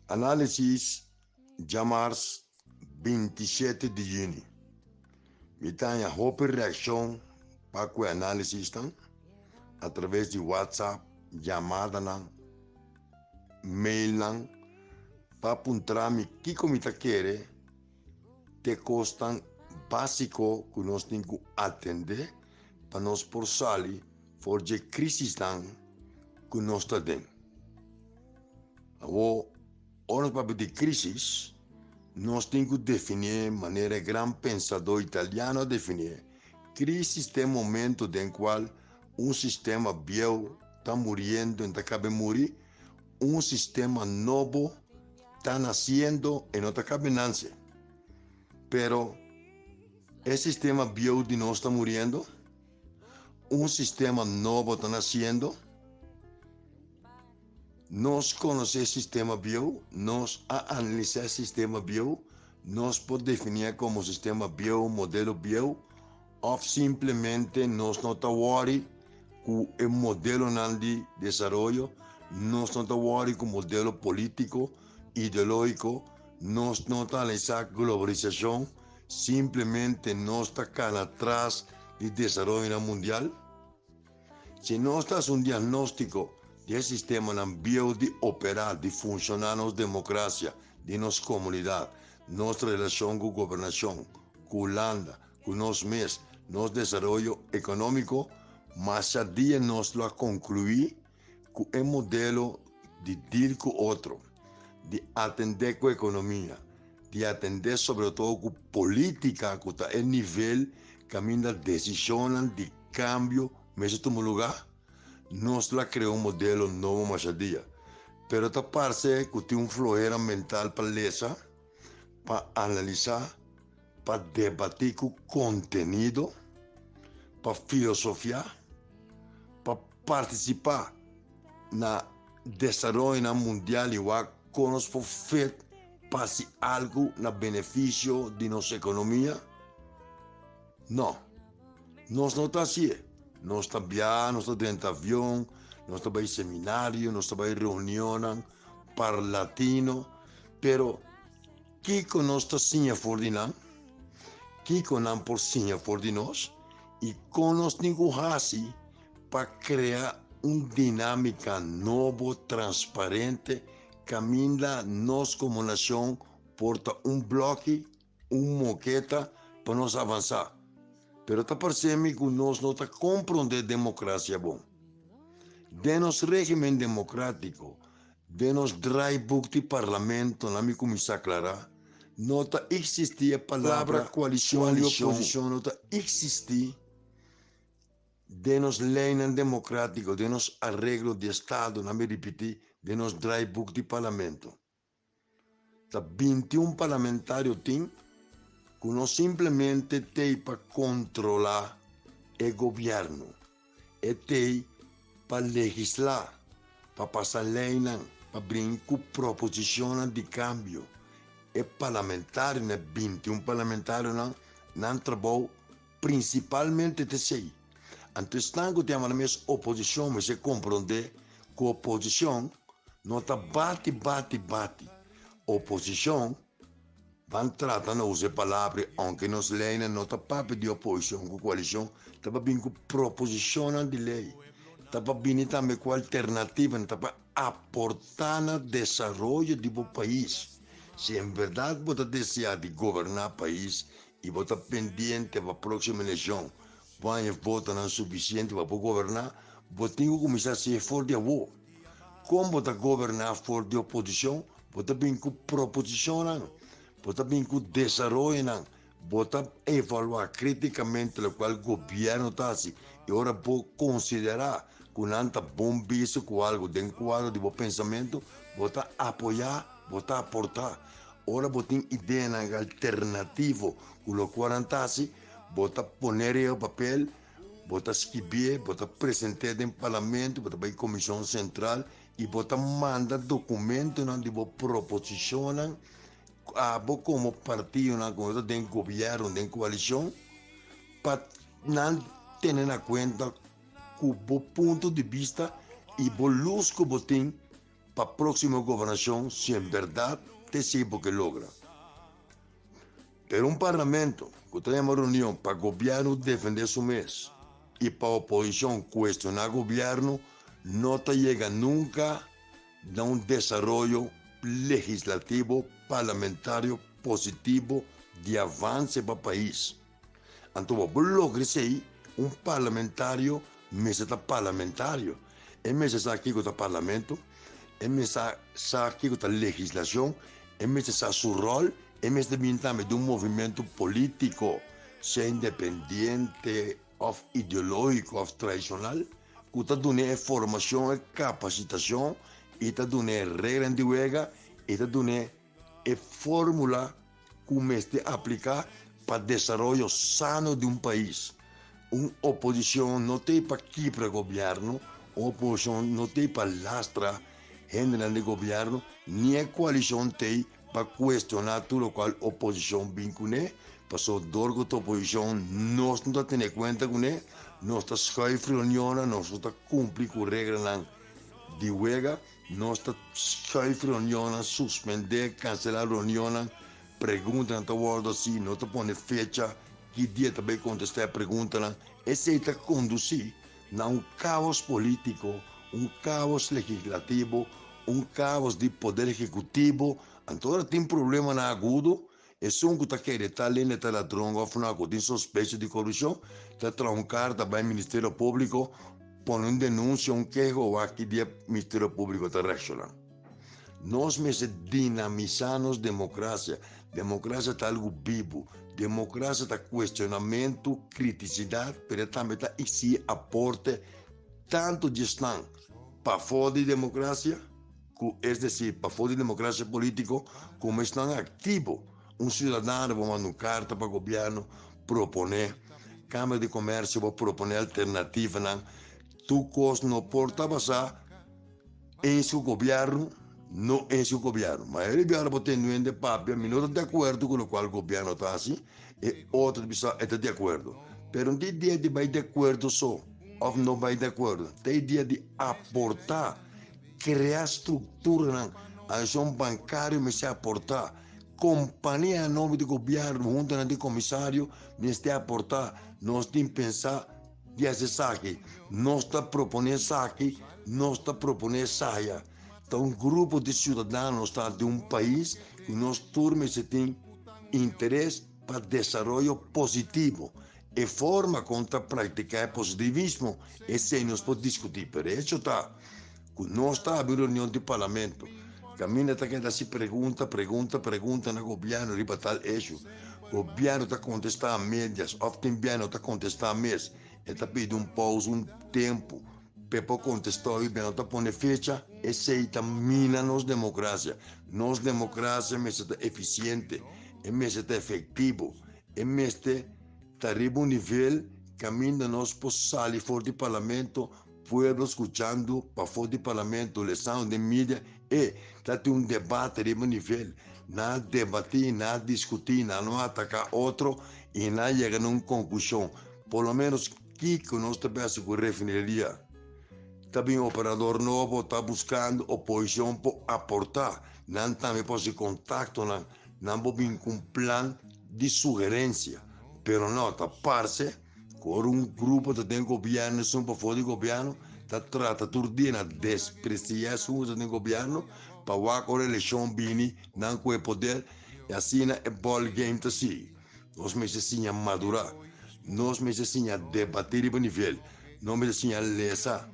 Análisis djamars 27 di yüni. Mi ta haña hopi reakshon pa ku e análisisnan atraves di WhatsApp, yamadanan, mailnan pa puntra mi kiko mi ta kere te kosnan básiko ku nos tin ku atendé pa nos por sali for dje krisisnan ku nos ta den. Awor, ora nos papia di krísis, nos tin ku definié manera e gran pensadó italiano a definié, Krísis ta e momento den kual un sistema bieu ta muriendo i ta kabe muri, un sistema nobo ta nasiendo i no ta kabe nanse. Pero, e sistema bieu di nos ta muriendo? Un sistema nobo ta nasiendo? Nos konosé e sistema bieu, nos a analisá e sistema bieu, nos por definié komo sistema bieu, modelo bieu, òf simplemente nos no ta wòri ku e modelonan di desaroyo, nos no ta wòri ku modelo polítiko, ideológiko, nos no ta analisá globalisashon, simplemente nos ta kana tras di desaroyonan mundial. Si nos ta hasi un diagnóstiko di e sistemanan bieu di operá, di funshoná nos demokrasia, di nos komunidat, nos relashon ku gobernashon, ku Hulanda, ku nos mes, nos desaroyo ekonómiko, masha dia nos lo a konkluí ku e modelo di dil ku otro, di atendé ku ekonomia, di atendé sobretodo ku polítika ku ta e nivel kaminda desishonnan di kambio mester tuma lugá, nos la krea un modelo nobo masha dia. Pero ta parse ku tin un flohera mental pa lesa, pa analisá, pa debatí ku kontenido, pa filosofiá, pa partisipá na desaroyonan mundial i wak kon nos por fet pa hasi algu na benefisio di nos ekonomia. No, nos no ta hasié. Nos ta biaha, nos ta drenta avion, nos ta bai seminario, nos ta bai reunionnan parlatino, pero kiko nos ta siña for di nan? Kiko nan por siña for di nos? I kon nos tin ku hasi pa krea un dinámika nobo, transparente, kaminda nos komo nashon por ta un blòki un moketa pa nos avansá. Pero ta parse mi ku nos no ta komprondé demokrasia bon. Den nos régimen demokrátiko, den nos draaiboek di parlamento, na mi kuminsá klará, no ta eksistí e palabra koalishon i oposishon no ta eksistí den nos leinan demokrátiko, den nos areglo di estado, na mi ripití, den nos draaiboek di parlamento. Ta 21 parlamentario tin ku no simplemente t'ei pa kontrolá e gobièrnu, e t'ei pa legislá, pa pasa leinan, pa bringi ku proposishonnan di kambio. E parlamentarionan, e 21 parlamentarionan, nan trabou prinsipalmente ta esei. Anto esnan ku ta yama nan mes oposishon mester komprondé ku oposishon no ta bati, bati, bati. Oposishon ban trata na usa e palabra ounke nos leinan no ta papia di oposishon ku koalishon, ta pa bini ku proposishonnan di lei, ta pa bini tambe ku alternativanan, ta pa aportá na desaroyo di bo pais. Si en bèrdat bo ta deseá di goberná pais i bo ta pendiente pa próksimo elekshon bo haña votonan sufisiente pa bo goberná, bo tin ku kuminsá hasié for di awor. Kon bo ta goberná for di oposishon? Bo ta bin ku proposishonnan, bo ta bin ku desaroyonan, bo ta evaluá krítikamente lokual gobièrnu ta hasi i ora bo konsiderá ku nan ta bon bisto ku algu den kuadro di bo pensamentu, bo ta apoyá, bo ta aportá. Ora bo tin ideanan alternativo ku lokual nan ta hasi, bo ta pone riba papel, bo ta skibié, bo ta present'é den parlamento, bo ta bai komishon sentral i bo ta manda dokumentonan di bo proposishonnan abo komo partidonan ku ta den gobièrnu, den koalishon, pa nan tene na kuenta ku bo punto di bista i bo lus ku bo tin. pa próksimo gobernashon si en bèrdat ta esei bo ke logra. Pero un parlamento ku ta yama reunion pa gobièrnu defendé su mes i pa oposishon kuestioná gobièrnu no ta yega nunka na un desaroyo legislativo parlamentario positivo di avanse pa pais. Anto pa bo logra esei un parlamentario mester ta parlamentario. E mester sa kiko ta parlamento, e mester sa kiko ta legislashon, e mester sa su ròl, e mester bini tambe di un movimentu polítiko, sea independiente òf ideológiko òf tradishonal, ku ta dun'é e formashon, e kapasitashon i ta dun'é reglanan di wega i ta dun'é e fórmula ku mester apliká pa desaroyo sano di un pais. Un oposishon no t'ei pa kibra gobièrnu, un oposishon no t'ei pa lastra hendenan di gobièrnu, ni e koalishon t'ei pa kuestioná tur lokual oposishon bin kuné, pasobra dor ku ta oposishon nos no ta tene kuenta kuné, nos ta schuif reunionnan, nos no ta kumpli ku reglanan di wega. Nos ta schuif reunionnan, suspendé, kanselá reunionnan, preguntanan ta wòrdu hasi, no ta pone fecha ki dia ta bai kontestá e preguntanan. Esei ta kondusí na un káos polítiko, un káos legislativo, un káos di poder ehekutivo. Anto ora tin problemanan agudo, esun ku ta kere ta lende ta ladron òf no ku tin sospecho di korupshon, ta traha un karta bai Ministerio Públiko, pone un denunsia, un keho, wak ki dia Ministerio Públiko ta reakshoná. Nos mester dinamisá nos demokrasia. Demokrasia ta algu bibu. Demokrasia ta kuestionamentu, kritisidat, pero e tambe ta eksihí aporte tantu di esnan pafó di demokrasia, ku es desir pafó di demokrasia polítiko, komo esnan aktivo. Un siudadano por manda un karta pa gobièrnu proponé, Kámara di Komèrsio por proponé alternativanan. Tur kos no por ta basá eens ku gobièrnu, no eens ku gobièrnu. Mayoria di biaha bo tende un hende papia, mi no ta di akuerdo ku lokual gobièrnu ta hasi, e otro ta bisa e ta di akuerdo. Pero no ta idea di bai di akuerdo so òf no bai di akuerdo, ta idea di aportá. Krea strukturanan, Asosiashon Bankario mester aportá, kompania nobo di gobièrnu huntonan di komisario mester aportá. Nos tin pensá di hasi esaki, nos ta proponé esaki, nos ta proponé esaya. Ta un grupo di siudadano ta di un pais ku nos tur mester tin interes pa desaroyo positivo. E forma kon ta praktiká e positivismo, esei nos por diskutí, pero e hecho ta ku nos ta habri reunion di parlamento, kaminda ta keda hasi pregunta, pregunta, pregunta na gobièrnu riba tal hecho. Gobièrnu ta kontestá a medias òf tin bia no ta kontestá mes, e ta pidi un pousa, un tempu p'e por kontestá i bia no ta pone fecha, esei ta mina nos demokrasia. Nos demokrasia mester ta efisiente, e mester ta efektivo. E mester ta riba un nivel kaminda nos por sali for di parlamento, pueblo skuchando pafó di parlamento, lesando den media, e ta tin un debate riba nivel. Nan a debatí, nan a diskutí, nan no a ataká otro i nan a yega na un konklushon. Por lo menos kiko nos ta bèsa ku refineria? Ta bin operador nobo, ta buskando oposishon por aportá. Nan tambe por hasi kontaktonan. Nan por bin ku un plan di sugerensia, pero no ta parse ku ora un grupo ta den gobièrnu esun pafó di gobièrnu ta trata tur dia na despresiá esun ku ta den gobièrnu pa wak ora elekshon bini nan ku e poder i asina e ball game ta sigui. Nos mester siña madurá, nos mester siña debatí riba nivel, nos mester siña lesa.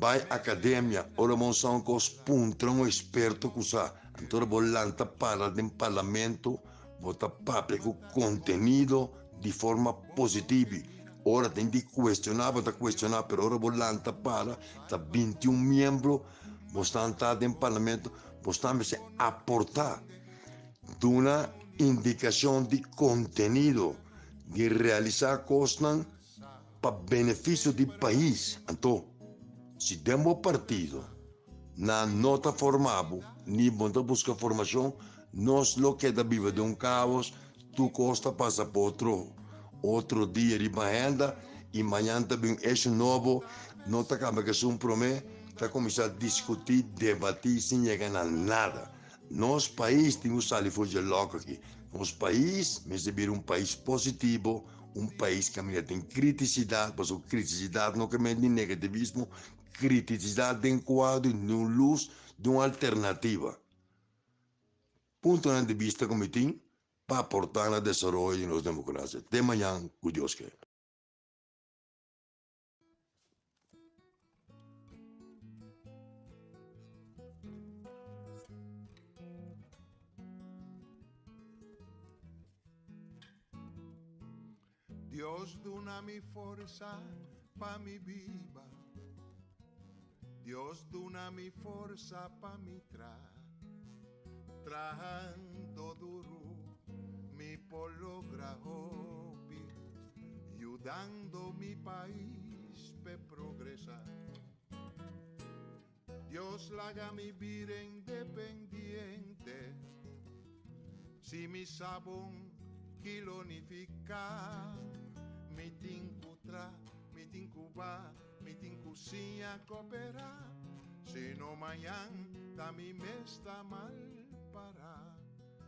Bai akademia ora bo sa un kos puntra un eksperto ku sa. Anto ora bo lanta para den parlamento bo ta papia ku kontenido di forma positibi. Ora tin di kuestioná bo ta kuestioná pero ora bo lanta para ta 21 miembro bo sta ta den parlamento bo sta mester aportá duna indikashon di kontenido di realisá kosnan pa benefisio di pais. Anto, si den bo partido nan no ta forma bo, ni bo no ta buska formashon, nos lo keda biba den un kaos, tur kos ta pasa pa otro otro dia riba henda i mañan ta bin un esho nobo, no ta kaba ku esun promé. Ta kuminsá diskutí, debatí sin yega na nada. Nos pais tin ku sali for dje lòk aki. Nos pais mester bira un pais positivo, un pais kaminda tin kritisidat, pasobra kritisidat no ke men di negativismo, kritisidat den kuadro di un lus, di un alternativa. Puntonan di bista ku mi tin pa aportá na desaroyo di nos demokrasia. Te mañan ku Dios ke. Dios duna mi forsa pa mi biba. Dios duna mi forsa pa mi tra. Trahando duru mi por logra hopi, yudando mi pais p'e progresá. Dios laga mi bira independiente, si mi sa bon ki lo nifiká. Mi tin ku tra, mi tin ku ba, mi tin ku siña koperá, sino mañan ta mi mes ta mal pará.